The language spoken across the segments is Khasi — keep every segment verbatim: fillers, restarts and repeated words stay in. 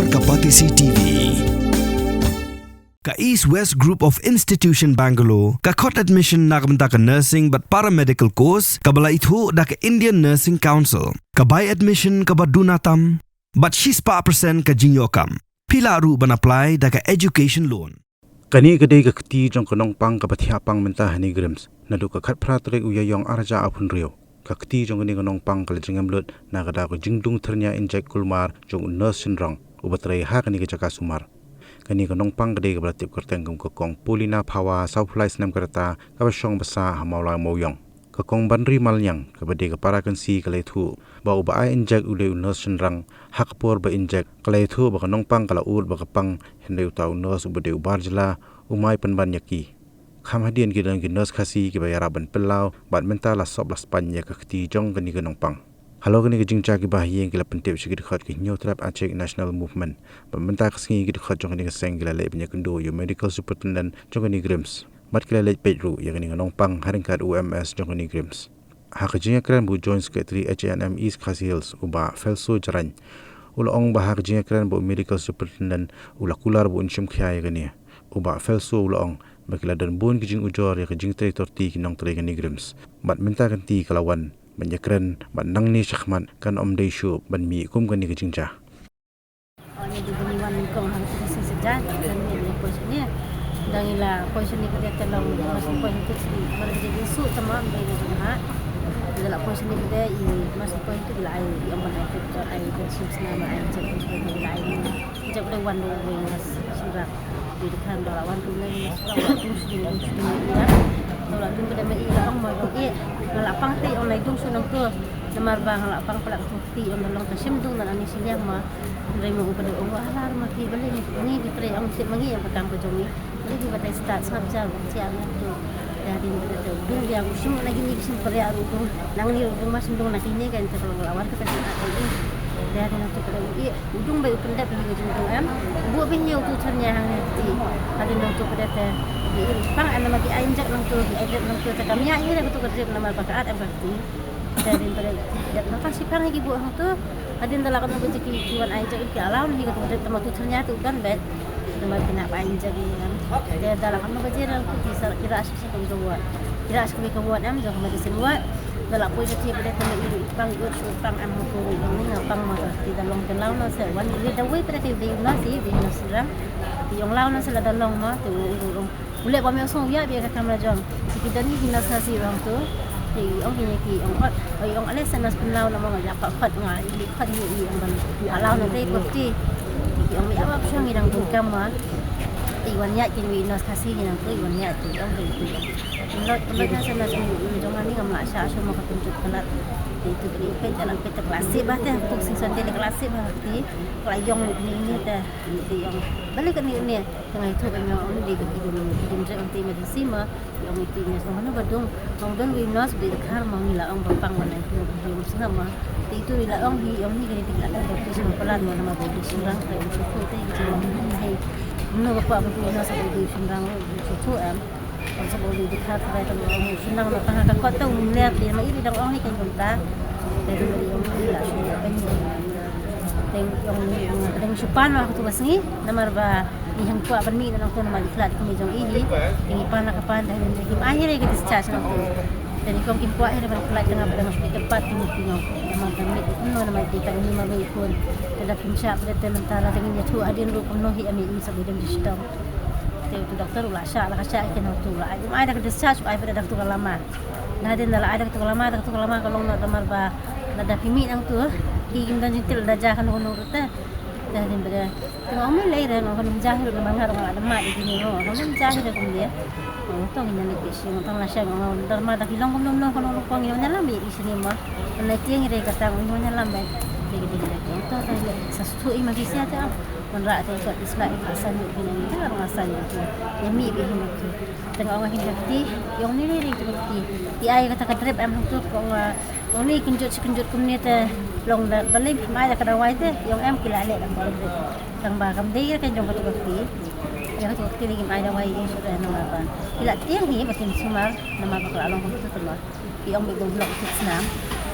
Ka Batesi T V. Ka East West Group of Institution Bangalore ka khot admission na ka bynta ka nursing bad paramedical course kaba la ithuh da ka Indian Nursing Council. Ka bai admission kaba duna tam bad shispah percent ka jingïoh kam. Phi lah ruh ban apply da ka education loan. Kane ka dei ka kti jong ka nongpang kaba thiah pang mynta ha NEIGRIHMS naduh ka khatphra tarik u Ïaïong arhajar arphew hynriew. Ka kti jong kane ka nongpang ka la jingem lut na ka daw ka jingdung thyrnia injek kulmar jong u nurse shynrang uba trei ha kane ka jaka sumar. Kane ka nongpang ka dei kaba la tip kyrteng kum ka Kong Paulina Phawa, sawphew lai snem ka rta, kaba shong basa ha Mawlai Mawiong. Ka Kong Banri Malniang kaba dei ka para kynsi ka la ïathuh ba uba ai injek u dei u nurse shynrang. Ha ka por ba injek ka la ïathuh ba ka nongpang ka la ud ba ka pang, hynrei uta u nurse uba dei u bar jylla u mai pynban ïa ki. Kham hadien ki don ki nurse Khasi kiba ïarap ban pynlaw bad mynta la sop la spaiñ ïa ka kti jong kane ka nongpang. Halor kane ka jingjia kiba ha ïing ki la pyntip sha ki dkhot ka Hynñiewtrep Achik National Movement. Bad mynta ka sngi ki dkhot jong kane ka seng ki la leit ban ïakynduh ïa u Medical Superintendent jong ka NEIGRIHMS. Bad ki la leit peit ruh ïa kane ka nongpang ha ryngkat u M S jong ka NEIGRIHMS. Ha ka jingïakren ba u Joint Secretary H A N M East Khasi Hills u Bah Felso Jarain, u la ong ba ha ka jingïakren bad u Medical Superintendent u la kular ba un shim khia ïa kane. U Bah Felso u la ong ba ki la don bun ki jingujor ïa ka jingtrei torti ki nongtrei ka NEIGRIHMS. Bad mynta ka kti ka la wan ban ïakren bad nangne shakhmat kan ym dei shuh ban mih kum kane ka jingjia. Ane di bini wan kong hang tu si sejak kan ni ni poi sini. Dang ila poi sini ke dia telong mas poi tu si mar di su sama di ni ha. Dala poi sini ke dia i mas poi tu bila ai yang mana tu ai tu si sana ai tu si bila ai ni. Jap de wan do mas surat. Di dekan dala wan tu ni mas surat tu si ni si ni ya. Dala tu ke dia mai ila ong ma tu e. Dala pang te ong lai tu sunang tu. Namar bang la pang pala tu ti ong dala ta sim tu na ni si dia ma. Hynrei ma u ka dei u alar ma ki balei ngi, ngi ki trei ong sep ma ngi ïa ka kam ka jong ngi. Ngi ki batai stad sngap jar u sia ngi tu. Ïa dei ngi tu dung ïa u shim na kini ki shim pria u dung. Nang ni u dung ma shim dung na kini kan te kalau lawan ka pesa na ka ni. Ïa dei nang tu ka dei u i u dung bai u pendep ngi ka jong u em. Bu bi ngi u tu char nya hang ngi ti. Ïa dei nang tu ka dei te. Ngi i pang em nama ki ai injek nang tu, ki ai drip nang tu te kam ïa ngi dei ka tu ka drip nama ba ka at em ka ti. Te dei nang tu dei. Dep nang ta shipang ngi ki bu hang tu. Hadien da la ka nong ka jiki ki wan ai jiki ki alaw ni ka tu dep tama tu thanya tu kan bet. Tama pina ba ai jiki kan. Te da la ka nong ka jira tu ki sar kira asu sa ka ward. Kira asu ka ward am jong medicine ward. Da la poi jiki bede tama i pang i su pang am tu ni nga pang ma ka ti da long te law na se wan ni da wei pre te dei na si dei na sirang. Ti ong law na se la da long ma tu ong ong. Uleh ba me song ya bia ka kamra jong. Ki dani ki nurse Khasi rong tu. Ki ong ki ki ong kot. Oi ong ale sana pynlaw na mo ya pa kot nga ili kot ni i ong ban. Alaw na dei kot ti. Ki ong ya ba shong i dang tu kamra. Ti wan ya ki ni nurse Khasi ni nang tu wan ya ti ong ki ti. Lot lot na sana jong ni ngam la sha shu mo ka tu kalat. Ti tu ni pe jalan pe ta klasi ba te tu sing sante klasi ba ti. Kla yong ni ni te. Ti ong balik ni ni. Tengah itu kami orang di di di di anti medicine ma, yang itu ni semua mana badung, orang dan we must be the car ma ngi la ong bapang mana itu di ong sana ma. Itu di la ong hi ong ni kini di la ong bapang semua pelan mana ma bodi surang kai suku te itu. Hai, mana bapa bodi na sa bodi surang suku em. Kan sa bodi di car kai tu ong surang ma tengah ka kot tu melihat dia ma ini dang ong hi kan bentang. Dari ong ni la suku kan. Teng ong ni teng supan waktu basngi namar ba Ngi hang kwah ban mih na nangtu namar i khlad kumne jong i hi. Ngi pan na ka pan da ngi kim ai hi re ka discharge nangtu. Te ngi kong kim kwah hi re ban khlad tang ba dang hospital pat ki ngi ki nong. Namar ban mih kumno namar ki tang ngi ma mih kun. Te da kim shah pdeng te mynta la dang ngi thu adin ruh kumno hi ami im sa bidang di shitong. Te tu doktor u la shah la ka shah ki nangtu la ai. Im ai da ka discharge u ai pdeng da tu ka lama. Na din da la ai da tu ka lama da tu ka lama ka long na namar ba la da phi mih nangtu. Ki kim dang jingtil da ja ka nong nong te. Da din ba da. Tengok umi lei re ngam jahil ngam ngar ngam ada mat di sini ngam jahil kum dia. Tong ina ni kisi ngam tang la shang ngam dar ma da kilong kum long kum long kum ngam nyalam di sini ma. Nai tiang re kata ngam nyalam ba. Digi digi digi. Tong tang le sa stu i ma kisi aja. Ngan ra tengok isla i asan ni kini ni la asan ni. Ya mi bi hin tu. Tengok ngam hin ti. Yong ni ni ri tu ti. Ti ai kata ka drip am tu ko ngam Ong ni kynjut shi kynjut kumne te long da balei mai da ka dawai te yong em ki la leh da ka dawai. Tang ba kam dei ka jong ka tu ka kti. Ïa ka tu ka kti lei ki mai dawai ïa shu da na ma ba. Ki la tieng hi ba kin sumar na ma ba ka la long ka tu tu ma. Ki ong ba dong long tu snam.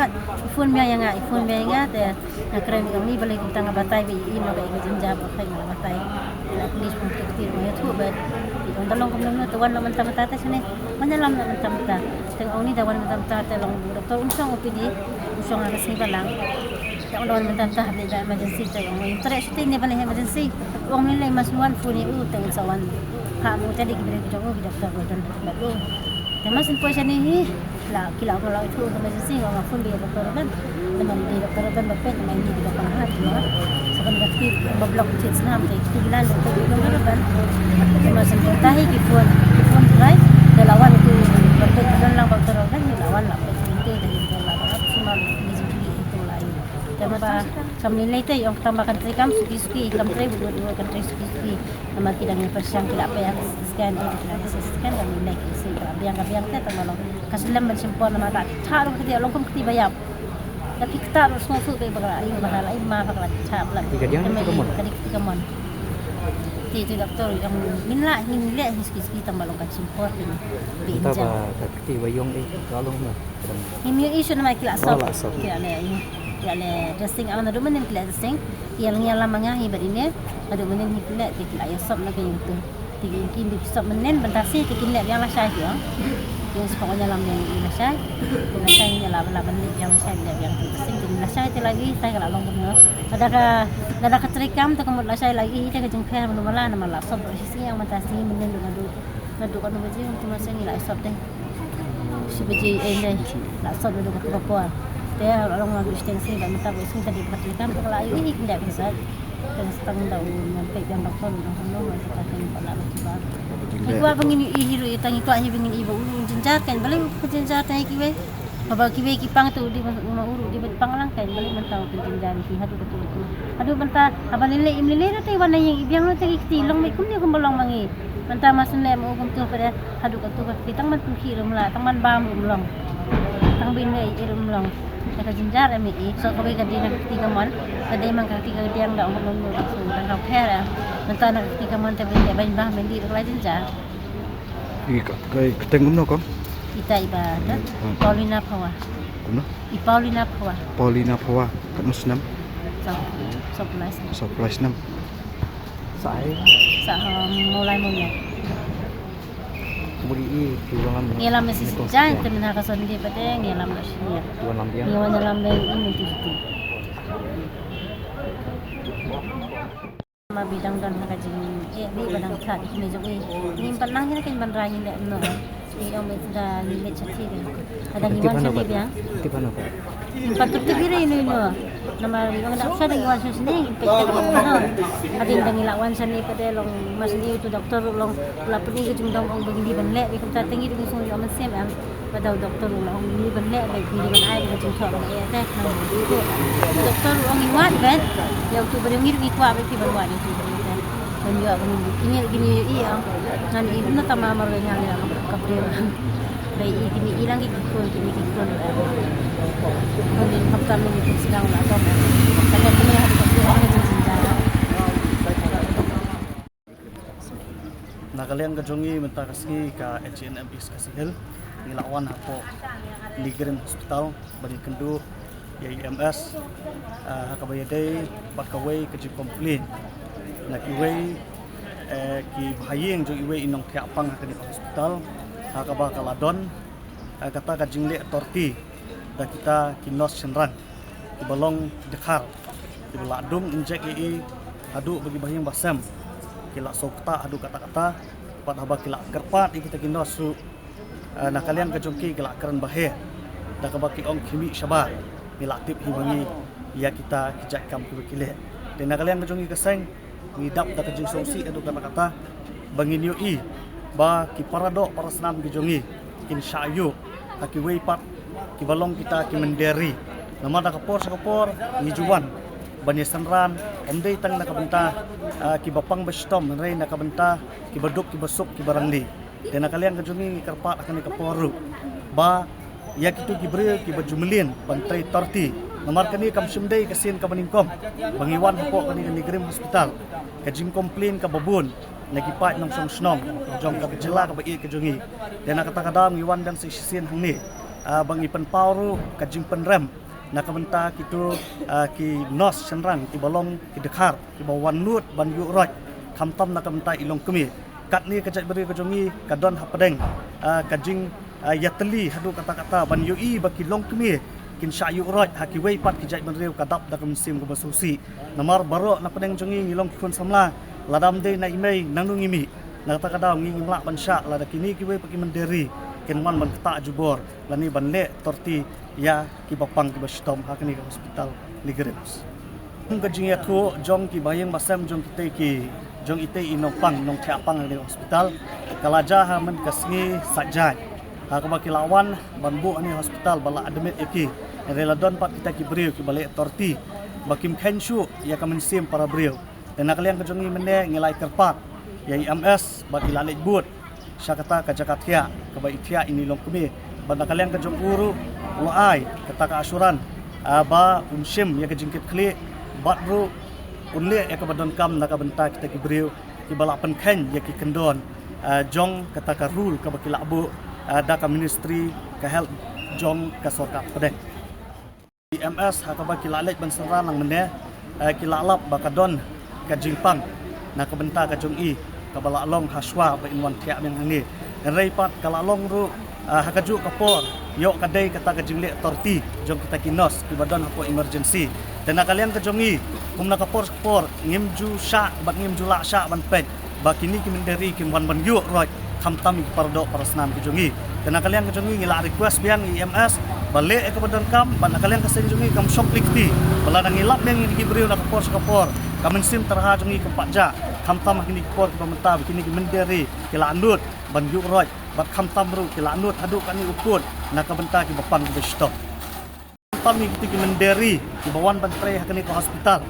wat. I phone biang ïa nga, i phone biang ïa nga te nga kren ïa uni balei kumta nga batai ba i, i ma ba i ka jynjar ba phi nga batai. La police pun kti kti ma ïathuh ba i ong da long kumno te wan la mynta mynta te shane. Wan ïalam la mynta mynta. Te ong ni da wan mynta mynta te long u doktor un shong O P D, un shong ha ka sngi balang. Te ong da wan mynta mynta ha ka emergency te ong ïa treh shooting ne ban emergency. Ong ni lei mas wan phone ïa u te un sa wan. Ha mu te dei ki briew ki jong u ki doktor ba don bad u. Te mas in poi shane hi la ki la ong la u thu ka emergency ong nga phone ba ïa doktor ban. Te man ïa doktor ban ba peit man ïa doktor ha tu. Sa ban ka kti ba block kit snam te kti lan te ki doktor ban. Te mas in poi ta hi ki phone ki phone try. Te la wan tu ba peit don lang ba doktor ban la wan la peit tu te la ba sima ni jingkylli itu la ïa. Te ba kam ni lei te ong tang ba kan treikam suki suki kam trei bud bud kan trei suki suki. Namar ki dang ïa pyrshang ki la pyrshang scan eh ki la scan kam ni lei ki si ka biang ka biang te tang ba long ka slem ban shim por namar ka thah ruh kti long kum kti ba ïap. Da phi kta ruh sngew suh te ba ka la ai ba ka la ai ma ba ka la thah ba la. Ki ka diang ka mon. Ka dik ki ka mon. Ti ti doktor ong min la ngin leh hi suki suki tang ba long kan shim por phi. Phi injam. Ba ka kti ba ïong eh ka long na. Ngim ïohi shuh namar ki la sop. Oh, la sop. Ki la leh, ki la leh dressing, ah, naduh mynnin ki la dressing. Ki la ïalam ma nga hi bad ine. Naduh mynnin hi ki leh, te ki la ïa sop na ka ïing tu. Te ki, ki sop mynnin, bynta shi, te ki leh biang lashai ki, oh. Ki sop ïalam biang lashai. Te lashai ngi la, la ban leh biang lashai, leh biang tu dressing, te lashai te la ïohi, te ka la long kumno. Lada ka, lada ka treikam, te ka mut lashai la ïohi, te ka jingpher mynno mala, namar la sop, shi sngi ïa mynta shi mynnin naduh, naduh ka nang baje, kumno shi ngi la sop te. Shi baje, eh, ne. La sop naduh ka por. Te la long naduh shi teng shi ba mynta ba shi tadi ba ka treikam te ka la ïohi ki dei pisa. Te stang da u ngan peit ïa doktor u ngan kumno ba ka treikam ba la ba kiba. Ngi kwah ba ngin ïohi ruh ïa tang ngi kwah hi ba ngin ïohi ba u jynjar kan balei u jynjar tang ïa kiwei. Haba kiwei ki pang te u dei ba u na u ruh dei ba pang lang kan balei mynta u jynjar ki haduh ka tu tu. Haduh mynta haba lei lei im lei lei te wan na ïing i biang te ki kti long mei kumne kumba long ma ngi. Mynta ma shu leh ma u kumtu pade haduh katu ka kti tang ban pynkhih ruh ym lah, tang ban bam ruh ym long. Tang ban leh ïa ruh ym long. Te ka jynjar em i, so kawei ka dei na ka kti ka mon, ka dei man ka kti ka diang da ong ka long ruh ka su dang ka pher em. Mynta na ka kti ka mon te ban leh ban bam ban dih ruh ka la jynjar. I ka, ka, ka teng kumno ko? Ita i ba, ha? Hmm. Paulina Phawa. Kumno? I Paulina Phawa. Paulina Phawa. Katno snem? Saw, saw phew lai snem. Saw phew lai snem. Sa ai? Sa, um, Mawlai Mawlai. Kumri i, tu wan. Ngi ïalam message jan, te mynta ka Sunday pat te ngi ïalam da senior. Tu wan lam biang. Ngi wan ïalam da i mynti tu. Ma bi dang don ha ka jing, eh, bi ba dang khat i kine jong i. Ngim pat nang ïa ka ban rai ngi leh no. I ong me da ngi leh chat hi de. Ada ngi wan chat hi biang. Tip ano ka? Ngim pat tip hi re no no. Namar ngi ong da sha da ngi wan sha sini ngi peit ka no. Ada ngi dang ngi la wan sha ni pat de long ma sini tu doktor long la puni ka jingdom ong ba ngi ban leh bi kumta te ngi dang song ïa man sem em. Ba da u doktor u la ong ngi ban leh bad ngi ban ai bad ka jingthoh ba ïa te nang ba dei ruh. U doktor u ong ngi wad bad ïa utu ba dei ngi ruh ngi kwah bad ki ban wad ïa utu ba dei te. Ban ïoh ba ngi kine kine ïa i ong ngan i na tama mar ba ngan ïa ka briew. Ba i kine i lang ki ki khun kine ki khun. Khun in hap tam ngi ki sdang la tom. Ka leh kine ha ka briew ka jingjynjar. Na ka liang ka jong ngi mynta ka sngi ka H A N M East Khasi Hills ngi la wan hapoh Negrin Hospital ban ïakynduh ïa i M S, ah, ha kaba ïadei bad kawei ka jingcomplain Na kiwei, eh, ki bahaïing jong iwei i nongthiah pang ha kane ka hospital, ha kaba ka la don, eh, kata ka jingleh torti da kita ki nurse shynrang kiba long dkhar, kiba la dung injek ïa i haduh ba ki bahaïing bahasem ki la sngewthuh haduh katta katta, bad haba ki la kyrpad ïa kita ki nurse ruh, eh, na ka liang ka jong ki ki la kren bahe, da kaba ki ong khie mih shabar, ngi la tip hi ma ngi ïa kita ki jait kam kiba ki leh. Te na ka liang ka jong ngi ka seng, ngi dap da ka jingsngewsih haduh katta katta ba ngin ïohi ba ki paradoh parasnam ki jong ngi kin shah ïuh ha kiwei pat kiba long kita ki mynder ri. Namar da ka por sha ka por ngi ju wan ban ïa synran, ym dei tang na ka bynta, ah, kiba pang ba shitom, hynrei na ka bynta kiba duk kiba suk kiba rangli. Te na ka liang ka jong ngi ngi kyrpad ha kane ka por ruh ba ïa kito ki briew kiba ju mlien ban trei torti. Namar kane kam shym dei ka sien kaba nyngkong ba ngi wan hapoh kane ka NEIGRIHMS Hospital, ka jingcomplain kaba bun na ki paid nongshong shnong jong ka jylla kaba ïeit ka jong ngi. Te na kata ka daw ngi wan dang sa shisien hangne, ah, ba ngi pynpaw ruh ka jingpynrem na ka bynta kito, ah, ki nurse shynrang kiba long ki dkhar kiba wan nud ban ïuh roit, khamtam na ka bynta i longkmie. Katne ka jaitbynriew ka jong ngi ka don hapdeng, ah, ka jing, ah, ïatylli haduh katta katta ban ïohi ba ki longkmie kin shah ïuh roit ha kiwei pat ki jaitbynriew, ka dap da ka mynsiem kaba sngewsih. Namar baroh na pdeng jong ngi ngi long ki khun samla, lada ym dei na i mei nangno ngi mih. Na kata ka daw ngi ngim lah ban shah lada kine kiwei pat ki mynder ri kin wan ban ktah jubor lane ban leh torti ïa kiba pang kiba shitom ha kane ka hospital NEIGRIHMS. Kum ka jingïathuh jong ki bahaïing bahasem jong kitei ki, jong itei i nongpang, nongthiah pang ha kane ka hospital, ka la jia ha man ka sngi Saitjaiñ, ha kaba ki la wan ban buh ha kane ka hospital ba la admit ïa ki. Hynrei la don pat kita ki briew kiba leh torti ba kim kheiñ shuh ïa ka mynsiem para briew. Te na ka liang ka jong ngi mynne ngi la ïa kyrpad ïa i M S bad i la leit bud sha kata ka jaka thiah kaba i thiah ïa i longkmie, bad na ka liang ka jong u ruh u la ai kata ka assurance, ah, ba un shim ïa ka jingkitkhlieh bad ruh un leh ïa kaba donkam na ka bynta kita ki briew kiba la pynkheiñ ïa ki kyndon, ah, jong kata ka rule kaba ki la buh, ah, da ka Ministry ka Health jong ka sorkar pdeng. I M S ha kaba ki la leit ban synran lang mynne, eh, ki la lap ba ka don ka jingpang na ka bynta ka jong i kaba la long ha shuwa ba in wan thiah biang hangne. Hynrei pat ka la long ruh, eh, ha kajuh ka por ïoh ka dei kata ka jingleh torti jong kita ki nurse kiba don hapoh emergency. Te na ka liang ka jong i, kum na ka por ka por ngim ju shah bad ngim ju lah shah ban peit ba kine ki mynder ri kin wan ban ïuh roit khamtam ïa ki paradoh parasnam ki jong ngi. Te na ka liang ka jong ngi ngi la request biang ïa i M S ba leh ïa kaba donkam, bad na ka liang ka seng jong ngi kam shong kli kti ba lada ngi lap biang ïa ki briew na ka por sha ka por, ka mynsiem tyrha jong ngi kam pat jah, khamtam ha kine ki por kiba mynta ba kine ki mynder ri ki la nud ban ïuh roit, bad khamtam ruh ki la nud haduh katne u pud na ka bynta kiba pang kiba shitom. Khamtam ïa kito ki mynder ri kiba wan ban trei ha kane ka hospital,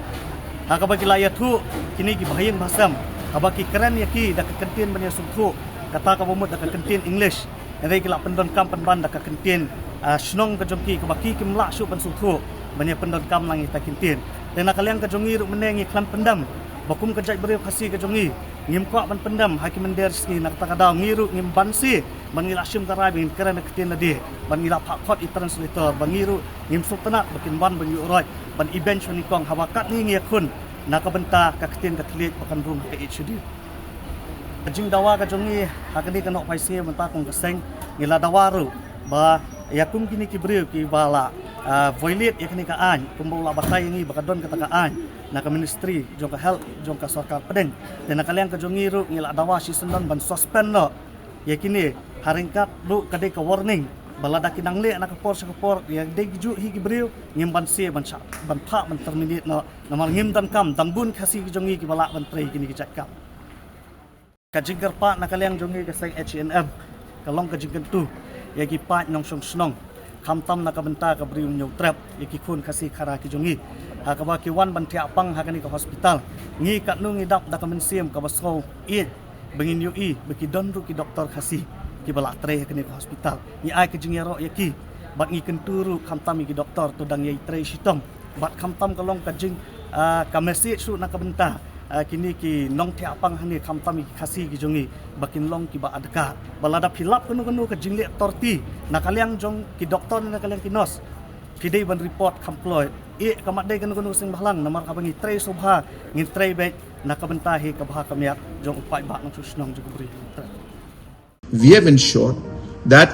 ha kaba ki la ïathuh kine ki bahaïing bahasem, haba ki kren ïa ki da ka kyntien ban ïasngewthuh, kata kaba mut da ka kyntien English. Hynrei ki la pyndonkam pynban da ka kyntien, ah, shnong ka jong ki kaba ki kim lah shuh ban sngewthuh ban ïa pyndonkam lang ïa kita ki kyntien. Te na ka liang ka jong ngi ruh mynne ngi khlem pyndem ba kum ka jaitbynriew Khasi ka jong ngi ngim kwah ban pyndem ha ki mynder sngi. Na kata ka daw ngi ruh ngim banse ban ngi la shim ka rai ba ngin kren da ka ktien lade, ban ngi la phah khot i translator, ba ngi ruh ngim sngewtynnat ba kin wan ban ïuh roit ban ibeiñ sha nyngkong haba katne ngi ïakhun na ka bynta ka ktien ka thylliej ba kan rung ha ka ïeid shuh. Ka jingdawa ka jong ngi ha kane ka nongpeit sha mynta kum ka seng, ngi la dawa ruh ba ïa kum kine ki briew kiba la, ah, violate ïa kane ka aiñ, kumba u la batai ïa ngi ba ka don kata ka aiñ na ka Ministry jong ka Health jong ka sorkar pdeng. Te na ka liang ka jong ngi ruh ngi la dawa shisyndon ban suspend noh ïa kine, ha ryngkat ruh ka dei ka warning ba lada ki nang leh na ka por sha ka por ïa dei ki juh hi ki briew, ngim banse ban shah, ban phah ban terminate noh, namar ngim donkam, dang bun Khasi ki jong ngi kiba lah ban trei kine ki jait kam. Ka jingkyrpad na ka liang jong ngi ka seng H A N M ka long ka jingkyntu ïa ki paid nongshong shnong, khamtam na ka bynta ka briew Hynñiewtrep, ïa ki khun Khasi Khara ki jong ngi, ha kaba ki wan ban thiah pang ha kane ka hospital. Ngi katno ngi dap da ka mynsiem kaba sngew ïeit ba ngin ïohi ba ki don ruh ki doktor Khasi kiba la trei ha kane ka hospital. Ngi ai ka jingïaroh ïa ki bad ngi kyntu ruh khamtam ïa ki doktor to dang ïai trei shitom, bad khamtam ka long ka jing, ah, ka message ruh na ka bynta, ah, kine ki nongthiah pang hangne, khamtam ïa ki Khasi ki jong ngi, ba kin long kiba adkar. Ba lada phi lap kano kano ka jingleh torti na ka liang jong ki doktor ne na ka liang ki nurse, Ki dei ban report kham kloi. Ïa ka mat dei kano kano sing bhalang namar haba ngi trei sngewbha ngin trei beit na ka bynta hi ka bha ka miat jong u paidbah nongshong shnong jong ka bri. We have ensured that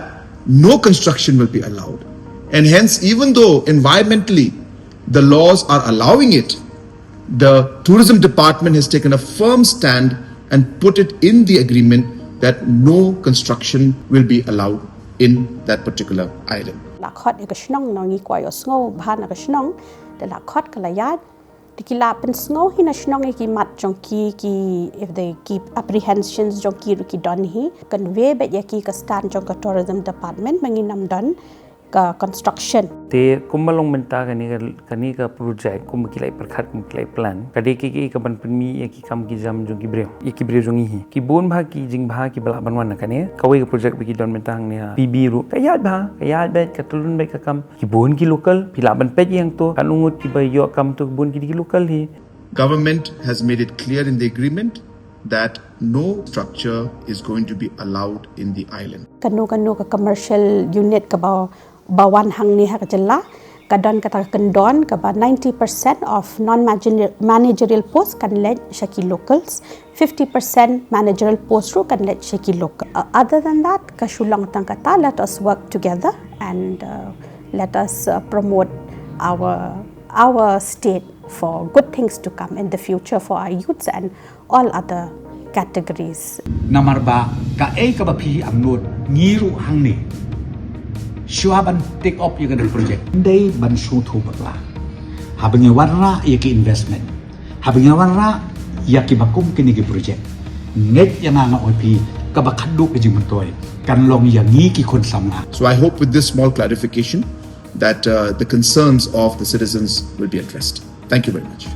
no construction will be allowed. And hence, even though environmentally the laws are allowing it, the tourism department has taken a firm stand and put it in the agreement that no construction will be allowed in that particular island. La khot ïa ka shnong nong ngi kwah ïohsngew bha na ka shnong. Da la khot ka la ïaid. Te ki la pynsngew hi na shnong ïa ki mat jong ki, ki, if they keep apprehensions jong ki ruh ki don hi. Convey beit ïa ki ka stand jong ka tourism department ba ngin ym don ka construction. Te kumba long mynta kane ka kane ka project kumba ki la pyrkhat kumba ki la plan ka dei ki ki ka ban pynmih ïa ki kam ki jam jong ki briew ïa ki briew jong ngi hi. Ki bun bha ki jingbha kiba lah ban wan na kane kawei ka project ba ki don mynta hangne ha P B ruh ka ïaid bha ka ïaid beit ka tyllun beit ka kam. Ki bun ki local phi lah ban peit ïa to kan u ngut kiba ïoh kam to ki bun ki dei ki local hi. Government has made it clear in the agreement that no structure is going to be allowed in the island. Kano kano ka commercial unit kaba ba wan hangne ha ka jylla ka don kata ka kyndon kaba ninety percent of non managerial post kan leit sha ki locals, fifty percent managerial post ruh kan leit sha ki local. Uh, other than that ka shu long tang kata, let us work together and uh, let us uh, promote our our state for good things to come in the future for our youths and all other categories. Namar ba kaei kaba phi angnud ngi ruh hangne shuwa ban take up ïa kane ka project. Ndei ban sngewthuh bakla haba ngi wanrah ïa ki investment, haba ngi wanrah ïa kiba kum kine ki project. Ngeit ïa nga nga ong ïa phi kaba khadduh ka jingmyntoi kan long ïa ngi ki khun samla. So I hope with this small clarification that uh, the concerns of the citizens will be addressed. Thank you very much.